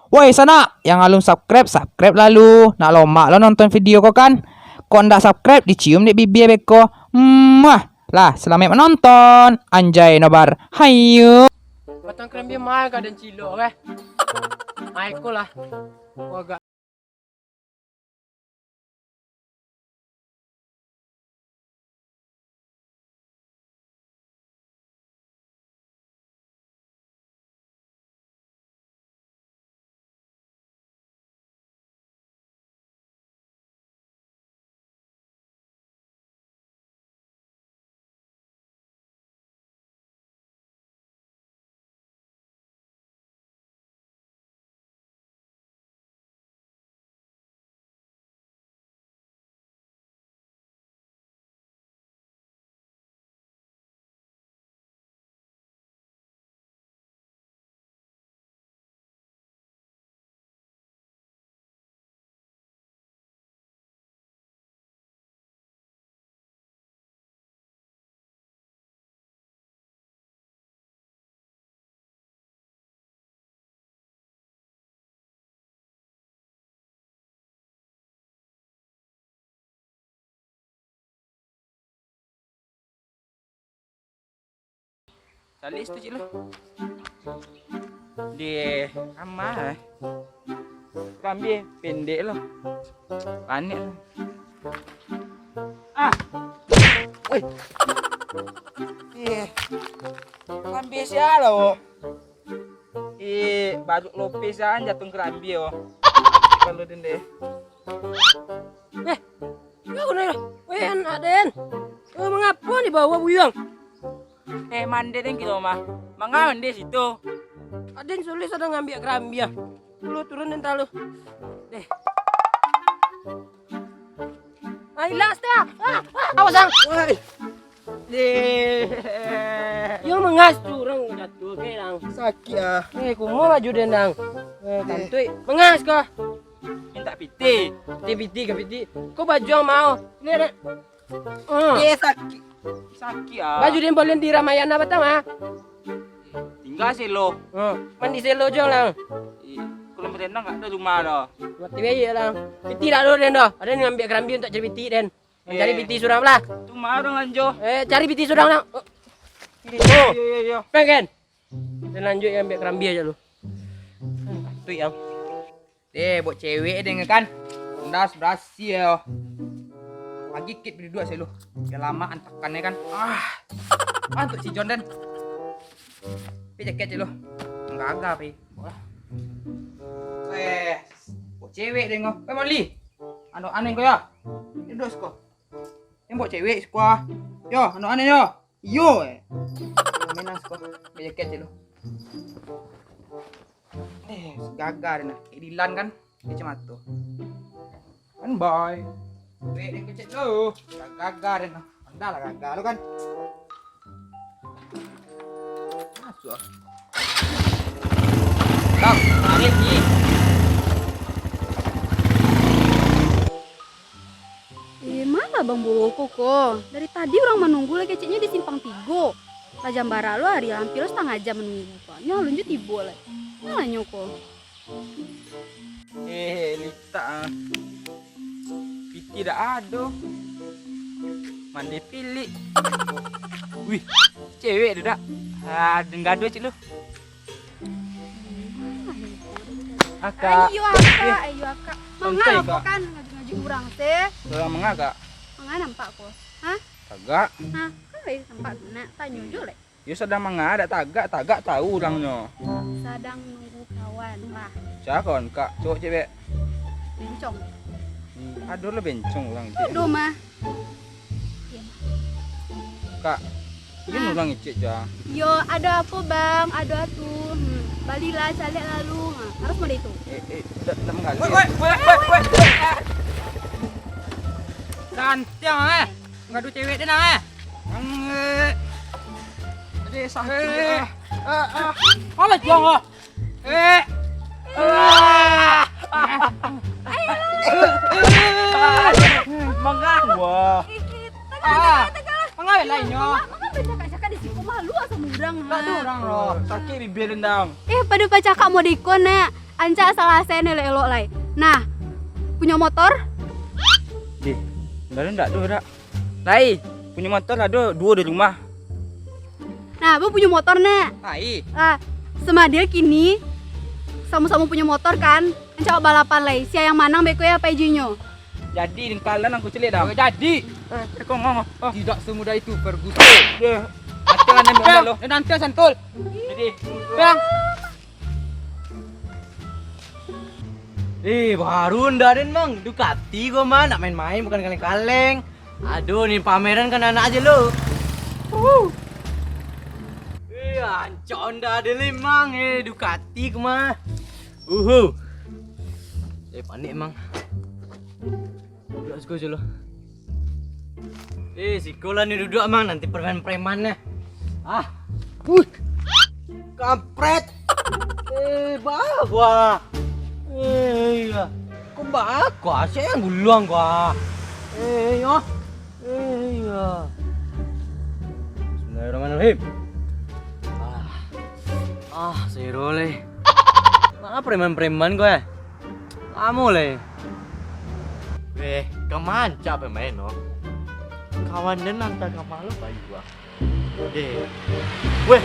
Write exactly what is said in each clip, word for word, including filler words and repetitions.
Woi sanak, yang alun subscribe, subscribe lalu. Nak lomak lo nonton video ko kan? Kok ndak subscribe, dicium dek bibia beko. Muah. Lah, salamaik manonton. Anjay nobar. Hayu. Batang karambia mai ka den cilok, eh. Ai ko lah. Ko agak Caliak situ, Cik, lo. Di ama, eh. Karambia pendek lo. Panek lo. Ah. Oi. Eh. Karambia sia lo. Eh, Baruak Lopez an jatuah karambia, oh. Kalau dende. Eh, yo, udah, udah. Weh, anak den. Eh, mangapa ni bawa buyuang? Eh, mande den kito mah. Manga mande situ. Aden sulik sadang ngambiak karambia. Lu turun den talu. Deh. Ah, ilas dah. Ah, ah. Awas, Ang. Woi. Deh. Yo mangas tu urang jatuah ke, Ang. Sakik ah. Eh, kumo baju den, Ang. Eh, kantuik. Mangas kah? Minta piti. Piti, piti ka piti. Ko baju ang mau. Ni ada. Hmm. Eh, sakik. Sakik ah. Baju den bolian di Ramayana batang ah. Tingga selo. Hmm. Mandi selo jo lah. Ih, kalau berenang nggak ada rumah dah. Mati bayi lah. Piti dah dulu den dah. Ada yang ambil kerambi untuk cari piti den. Cari piti surang lah. Tu mah urang lanjo. Eh, cari piti surang lah. Oh. Iyo, iyo, iyo. Pengen. Dan lanjut yang ambil kerambi aja lu. Tu yang. Eh, buat cewek deh kan. Ndas berhasil yo. Lagi kit berdua sih lu. Udah lama antakannya kan. Ah. Ah, untuk si John den. Tapi jaket sih lu. Enggak agak, Pi. Wah. Eh, buat cewek deh kau. Eh, Molly. Anu aneh kau ya. Duduk siko. Tembok cewek siko. Yo, anu aneh yo. Iyo, eh. Mainan siko. Beli jaket je lu. Eh, gagal deh nah. Kayak Dilan kan? Dia cuma tu. Kan bye. Weh, dia kecek tu. Gagal deh nah. Anda lah gagal lu kan. Masuk ah. Bang, tarik ni. Eh, mana Bang Boloko ko? Dari tadi urang manunggu lah keceknyo di Simpang Tigo. Lah jam bara lo ari, hampir setengah jam manunggu ko. Nyo alun jo tibo lai. Manyo ko? Eh, litak ah. Piti dak ado. Mandi pilik. Wih, cewek tu dak? Ah, den gaduah cik lu. Akak. Ayo akak, ayo akak. Manga santai, apo Kak. Kan ngaji-ngaji urang se? Urang manga, Kak? Manga nampak ko? Hah? Tagak. Hah? Kan lai nampak nak tanyo jo lai. Yo sadang manga, dak tagak, tagak tahu urangnyo. Sadang nunggu kawan lah. Sia kawan, Kak? Cowok cewek? Bencong. Hmm, ado lah bencong urang tu. Ado mah. Kak, ini urang icik ja. Yo, ado apo, Bang? Ado atu. Hmm, balilah, caliak lalu. Ha, harus model itu. Eh, eh, dak, dak manggaleh. Weh, weh, weh, weh, weh. Santiang, eh. Ngadu cewek dia, nang, eh. Ang, eh. Aduh, sakit, ah. Ah, ah. Alah, juang, ah. Eh. Ah. Mangah. Wah. Ih, ih, tagah, tagah, tagah. Mangah lainnyo. Mangah bacakak-cakak di siko, malu asa murang, ha. Tak ada orang, loh. Sakit bibir dendang. Eh, pado pacakak mau dikon, nak. Ancak salasaian elok-elok lai. Nah, punyo motor? Dih, baru ndak tu dak. Lai, punyo motor ado duo di rumah. Nah, abang punyo motor nak? Lai. Ah, samadil kini samo-samo punyo motor kan? Ancak balapan lai. Sia yang manang beko ya apa ijinyo? Jadi dengkalan aku celik dah. Oh, jadi. Eh, kau ngomong. Oh. Tidak semudah itu, Ferguson. Dia. Akan yang Bang, lo. Dan nanti santul. Jadi. Bang. Eh, baru ndak den, Mang. Ducati ko mah, nak main-main, bukan kaleng-kaleng. Aduh, ni pameran kan anak aja lo. Uh. Eh, ancak Honda den, Mang. Eh, Ducati ko mah. Uhu. Eh, panik, Mang. Duduak siko jo lo. Eh, siko lah ni duduak, Mang, nanti preman-preman nah. Ah. Wih. Kampret. Eh, bah, gua. Eh, iya. Kok bah, gua sih yang guluang gua. Eh, iya. Eh, iya. Bismillahirrahmanirrahim. Ah. Ah, sero leh. Mana preman-preman gua, eh? Lamo lai. Weh, kamancak pemain no. Kawan den anta kamalo bayu ah. Deh. Weh,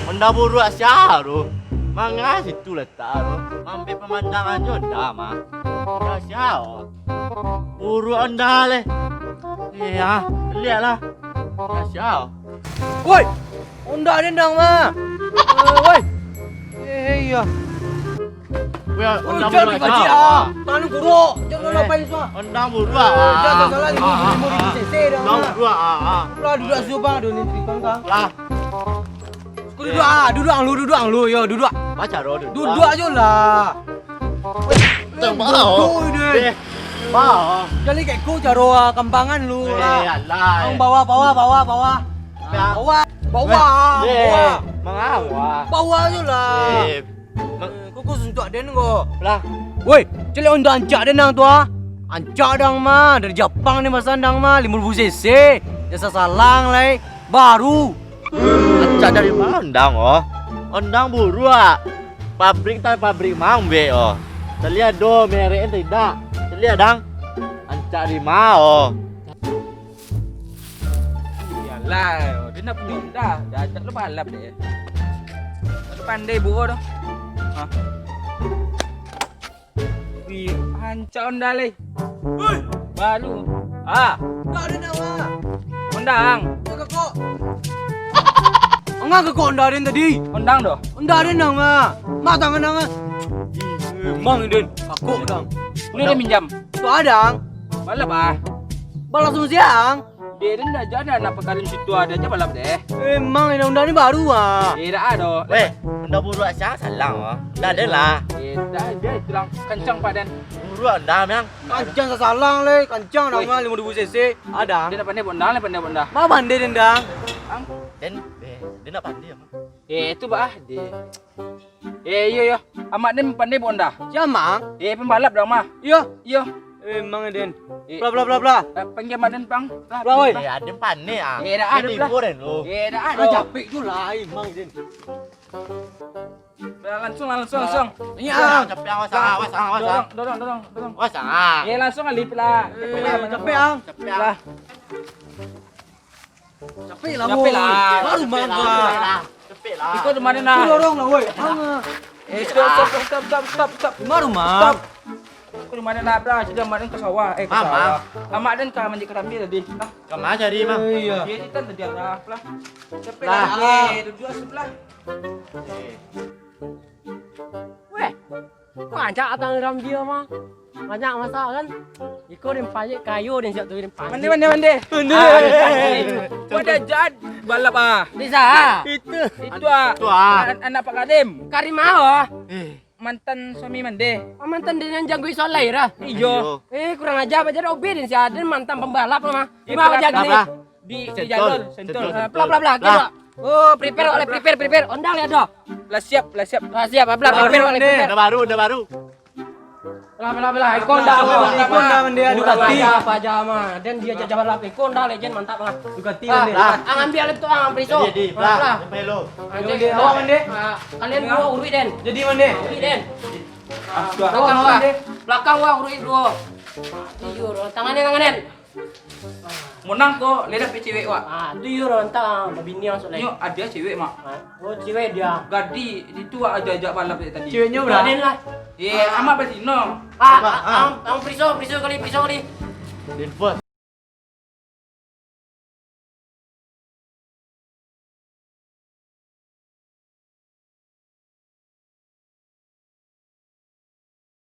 Honda buruak sia tu? Manga situ letak tu. Mampek pemandangan jo Honda mah. Sia sia oh. Buruak Honda leh. Eh ah, lihat lah. Sia sia oh. Woi, Honda den dang mah. Eh, woi. Eh, iya. Weh, Honda buruak sia. Tangan kurok. Jangan ngapain suah. Honda buruak. Eh, jangan salah ni. Lima ribu cc dah. Honda buruak. Ah, ah. Lah, duduak situ, Bang. Ada ni tripang, Bang. Lah. Kau duduak ah, duduak ang lu, duduak ang lu. Yo, duduak. Baca ro duduak. Duduak jo lah. Tang bawah. Bodoh deh. Eh, bawah. Jadi kayak kau caro ah, kambangan lu lah. Eh, alah. Ang bawah, bawah, bawah, bawah. Ya. Bawah, bawah, eh, bawah. Mangawah. Bawah jo lah. Eh, ma- Eh, kau, kau suntuak den ko. Lah. Woi, caliak Honda ancak den nang tu ah. Ancak dang mah, dari Japang ni masan dang mah, lima ribu cc. Jasa salang lai, baru. Ancak dari ma Honda oh? Honda buruak. Pabrik tan pabrik mambek oh. Taliah do merek tidak. Taliah dang. Ancak dari ma oh? Iyalah, dia nak punyo Honda, dah ajak lu balap deh. Lu pandai buo doh. Hah. Wih, ancak Honda leh. Woi, baru. Ah, Honda den nang mah. Honda ang. Kok kok. Angah ke kok Honda den tadi? Honda ang doh. Honda den nang mah. Mah tangan ang ah. Emang den. Kakok dang. Ini dia minjam. Tu adang. Balap ah. Balap sama siang. Dia ni dah jadi anak pekarin situ ada aja balap deh. Emang ini Honda ni baru ah. Eh, dah ada. Weh, Honda buruak siang salang ah. Dah ada lah. Eh, dah ada tulang kencang Pak Dan. Buruak Honda memang. Kancang sasalang leh, kancang nama lima ribu cc. Ada. Dia nak pandai bondang, dia pandai bondang. Ma pandai dendang. Ang. Den, eh, dia nak pandai apa? Eh, itu bah dia. Eh, iyo, iyo. Amak den pandai bonda. Sia mang? Eh, pembalap dong mah. Iyo. Iyo. Eh, mang den. Eh. Bla, bla, bla, bla. Eh, panggil amak den pang. Bla, woi. Eh, aden pandai ah. Eh, dah ada, bla. Libur den lo. Eh, dah ada. Ah, capek tu lah, eh, mang den. Bla, langsung lah, langsung, langsung. Iya. Capek, awas, awas, awas. Dorong, dorong, dorong, dorong. Awas ah. Eh, langsung lah, lip lah. Capek lah, eh, capek ah. Capek lah. Lah. Capek lah, woi. Capek lah. Baru mangga. Capek lah. Iko di mana nah? Dorong lah, woi. Hanga. Eh, stop, stop, stop, stop, stop, stop. Di mana rumah? Stop. Iko di mana nah, bla? Sudah, amak den ka sawah. Eh, ka sawah. Amak den ka manjek karambia tadi. Lah. Ka ma cari, Mang? Eh, iya. Dia di tan tadi lah. Lah. Capek lah. Eh, duduk sebelah. Eh. Weh. Banyak atang rambia mah. Banyak masak kan? Iko den pajek kayu den siap tu den pajek. Mande, mande, mande. Mande. Ah, mande. Kau dah jad balap ah. Bisa. Itu. Itu ah. Itu ah. An-, anak Pak Karim. Karim apa? Eh. Mantan suami mande. Oh, mantan den nan janggo isolai lah. Iyo. Eh, kurang ajar aja obi den si aden mantan pembalap lah mah. Di, di jalur, sentul. Sentul, sentul. Pelan, pelan, pelan. Lah. Oh, prepare, oleh prepare, prepare. Ondang lihat doh. Lah siap, lah siap. Lah siap, pelan, prepare, oleh prepare. Udah baru, udah baru. Belah, belah, belah. Iko ndak, mantap, mantap, mantap. Ducati. Kurang aja, Pak Jama. Dan dia jajawan lah. Iko ndak, legend, mantap lah. Ducati, ah, mantap. Ah, ambil itu, ah, Priso. Jadi, jadi, belah. Belah. Sampai lo. Ah, jadi, jadi, jadi. Awak, Mande. Ah, kalian dua uruik, Den. Jadi, Mande. Uruik, Den. Ah, sudah. Belakang, awak, Mande. Belakang, awak, uruik dua. Tiga, tangan, Den, tangan, Den. Monang ko, lai dapek cewek, wak. Ah, tu yo, rontak, babini langsung lai. Nyo, ada cewek, mak. Ah, oh, cewek dia. Gadih, itu wak ajak-ajak balap dari tadi. Ceweknyo. Itu berapa? Aden lah. Ye, ah, amak basino. Ah, ah, ah, ang, ang Priso, Priso kali, Priso kali. Info.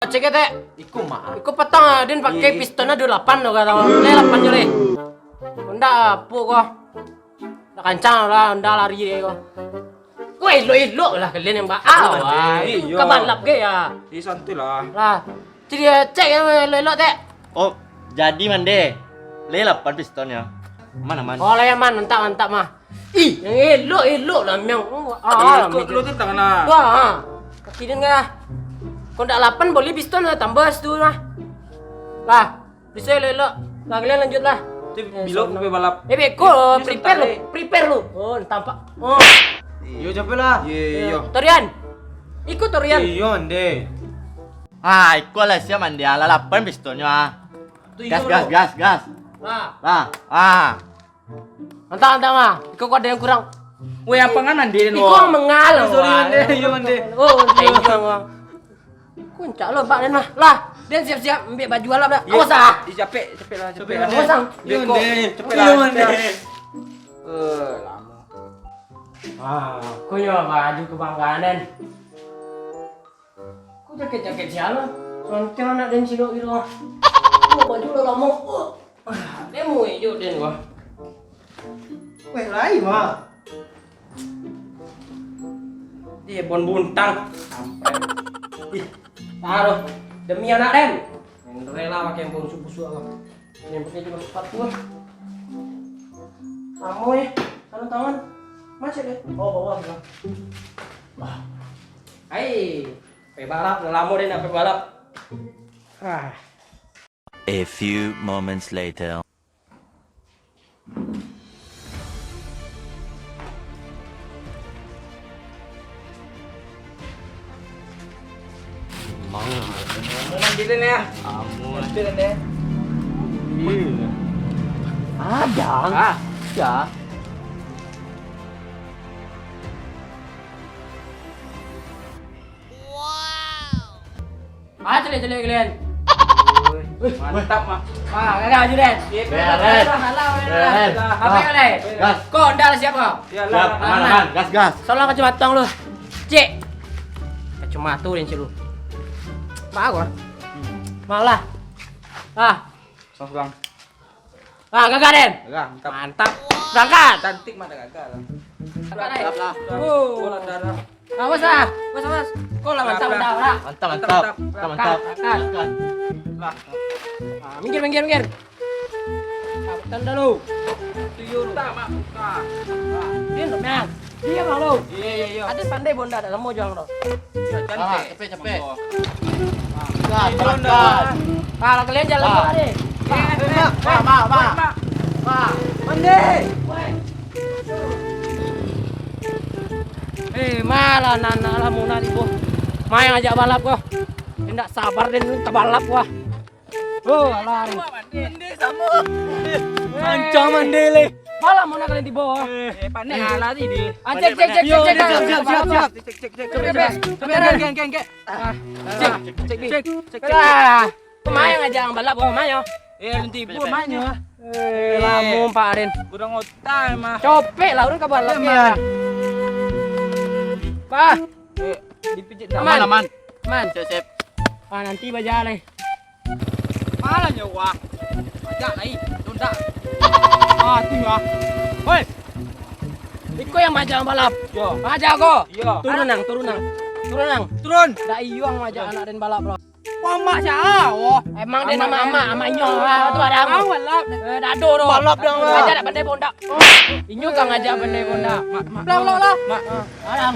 Cek, Tek. Iko, Mak. Iko patang, ah, den pakai, iya, iya, piston ado lapan tu, kata. Lai lapan jo, lai. Ndak apo ko. Ndak kancang lah, ndak lari ko. Ko elok-elok lah kalian yang ba-, ah, wah. Iyo. Ka balap ge ya. Ih, santai lah. Lah. Cek, cek yang elok-elok, Tek. Oh, jadi, Mande. Lai lapan pistonnyo. Aman, aman. Oh, lai aman, mantap, mantap, mah. Ih, yang elok-elok lah, yang, ah, eh, kok lu tentang nak? Wah, ah. Kaki den lah. Kok ndak lapan, boleh piston lah, tambah situ lah. Lah, bisa elok-elok. Lah, kalian lanjut lah. Tu eh, bilo sono. Kopi balap. Eh, beko, ini prepare lu, sebentar, eh, prepare lu. Oh, tampak. Oh. Iyo, capek lah. Iyo, iyo, iyo. Torian. Iko Torian. Iyo, Nde. Ah, iko lah siap, Mande. Alah, lapan pistonnyo, ah. Tu gas, iyo, gas, bro, gas, gas. Nah. Lah, ah. Antah, antah, mah. Iko kok ada yang kurang. Weh, apa ngan, Nde, iko lo? Ang mengalah, sorry, wah. Mande. Iyo, Mande. Oh, thank you, wah. Kuncak lo, Pak, den lah. Lah, den siap-siap ambil baju alap dah. Iyo. Awas, ah. Ih, capek, capek lah, capek lah. Capek, Mande. Awas, ah. Iyo, beko. Nde. Capek lah, iyo, Mande, capek lah. Eh, lamo. Ah, ko nyo baju kebanggaan, den. Ko jaket-jaket sia lo. Santiang anak den cilok gitu. Ko baju lah lamo. Ah, den muek jo den, wah. Weh, lai, Mak. Dia pun buntang. Sampai. Ih, taruh. Demi anak den. Main rela pakai yang busuk-busuk apa. Yang pakai juga sepatu lah. Lamo ya. Sana tangan. Macet deh. Oh, bawah sana. Wah. Hai. Pakai balap. Dah lamo deh nak pakai balap. Ah. A few moments later. Mau. Mau mandiin ya? Amun. Mandiin ya? Iya. Ada. Ah. Ya. Ah, caliak-caliak kalian. Wih, mantap, Mak. Ah, gagah aja, Den. Beres. Alah, alah, alah. Beres. Apa yang lain? Gas. Kok ndak siap kau? Siap, aman, aman. Gas, gas. Salah kacamata lu. Cek. Kacamata lu, Den, cek lu. Bagus. Malah. Ah. Langsung pulang. Ah, gagah, Den. Gagah, mantap. Mantap. Berangkat. Cantik mah dah gagah lah. Berangkat, Den. Siap lah. Oh. Bola darah. Awas lah. Awas, awas. Kau lah mantap, mantap, mantap. Mantap, mantap. Mantap, mantap. Berangkat. Berangkat. Lah. Ah, minggir, minggir, minggir. Ah, tanda lu. Tuyul. Tak, Mak. Ah. Dia nak, Mak. Diam lah lu. Iya, iya, iya. Aden pandai bonda, dak samo jo ang tu. Iya, cantik. Ah, capek, capek. Monggo. Ah, gas, gas. Ah, lah kalian jalan dulu, Aden. Eh, eh, Mak, Mak, Mak, Mak. Mak, mandi. Eh, malah anak-anak lah muna tibo. Main ajak balap ko. Indak sabar den ka balap wah. Oh, alah. Mandi samo. Mancang mandi leh. Malah muna kalian tibo. Eh, panek alah tadi. Ah, cek, cek, cek, cek, cek. Siap, siap, siap, siap. Cek, cek, cek, cek. Cek, cek, cek. Ah, cek, cek, cek, cek. Alah. Kemain aja ang balap, kemain yo. Eh, nanti ibu main yo. Eh, lamo, Pak Arin. Kurang otak mah. Copek lah, urang ka balap ya. Bah. Eh, dipijit. Aman, aman. Aman. Siap, siap. Ah, nanti baja leh. Malah nyawa. Ajak lai, tunda. Ah, tu ah. Hoi. Iko yang baja balap. Yo. Baja ko. Yo. Turun nang, turun nang. Turun nang. Turun. Dak iyo ang ngajak anak den balap lo. Wah, mak sia? Oh. Emang den amak, amak, amak inyo. Ah, tu ada amak. Balap. Eh, dado tu. Balap dong. Ngajak dak pandai bondak. Inyo kan ngajak pandai bondak. Mak, mak. Lah, lah, lah. Mak. Alang.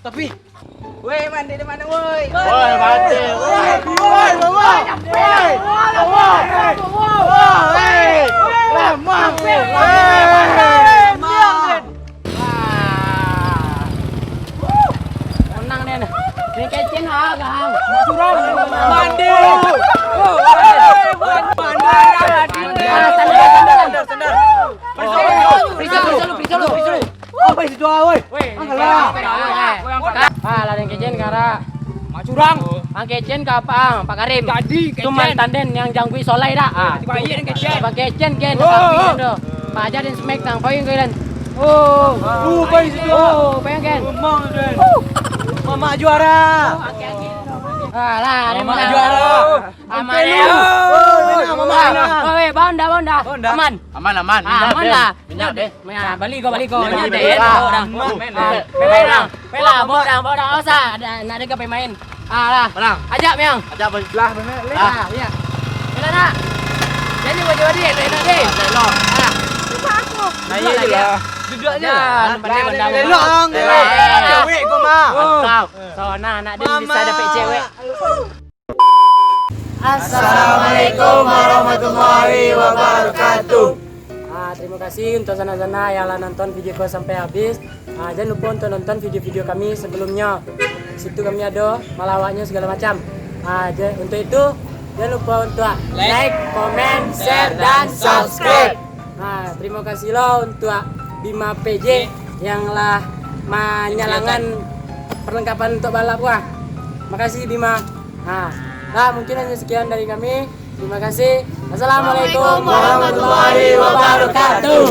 Tapi, woi, mandi di mana, woi? Woi, mandi. Woi, woi, woi, woi. Woi, woi. Woi, lamang. Woi, lamang. Wah. Menang den. Ni kecen ah, Kang. Curang. Mandi. Mandi. Sandal, sandal, sandal. Periksa, periksa lu, periksa lu, periksa lu. Apa isi doa, woi? Woi, angkatlah. Ah, lah den kecen kara. Mak curang. Ang kecen ka apa, ang? Pak Karim. Jadi, tu kecen. Mantan den yang jangkui solai dah. Ah. Tiba iya den kecen. Bang kecen ken, oh, tapi oh. Ken tu. Pak aja den smack tang, poin ke den. Oh. Oh, poin situ. Oh, poin ken. Memang den. Mamak juara. Alah, Mamak juara. Aman ya. Oh, menang, Mamak menang. Oh, eh, Honda, Honda. Honda. Aman. Aman, aman. Ah, aman lah. Minyak deh. Nah, bali ko, bali ko. Minyak deh. Aman. Ah, main lah. Main lah, bawa dah, bawa dah. Usah, ada, nak ada ke main. Ah, lah. Ajak, Miang. Ajak, Bang. Lah, benar. Ah, iya. Benar nak? Jadi, wajib-wajib, elok-elok deh. Elok. Ah. Susah aku. Nah, iya je lah. Duduk aja. Pandai, pandai. Elok, Ang. Elok. Cewek ko mah. Mantap. So, nah, nak dia bisa dapat cewek. Assalamualaikum warahmatullahi wabarakatuh. Ah, terima kasih untuk sanak-sanak yang lah nonton video ko sampai habis. Ah, jangan lupa untuk nonton video-video kami sebelumnya. Situ kami ada malawaknya segala macam. Ah, ja-, untuk itu, jangan lupa untuk like, comment, share, dan subscribe. Ha, terima kasih lo untuk Bima P J yang lah manyalankan perlengkapan untuk balap wah. Makasih Bima. Ha, lah mungkin hanya sekian dari kami. Terima kasih. Assalamualaikum warahmatullahi wabarakatuh.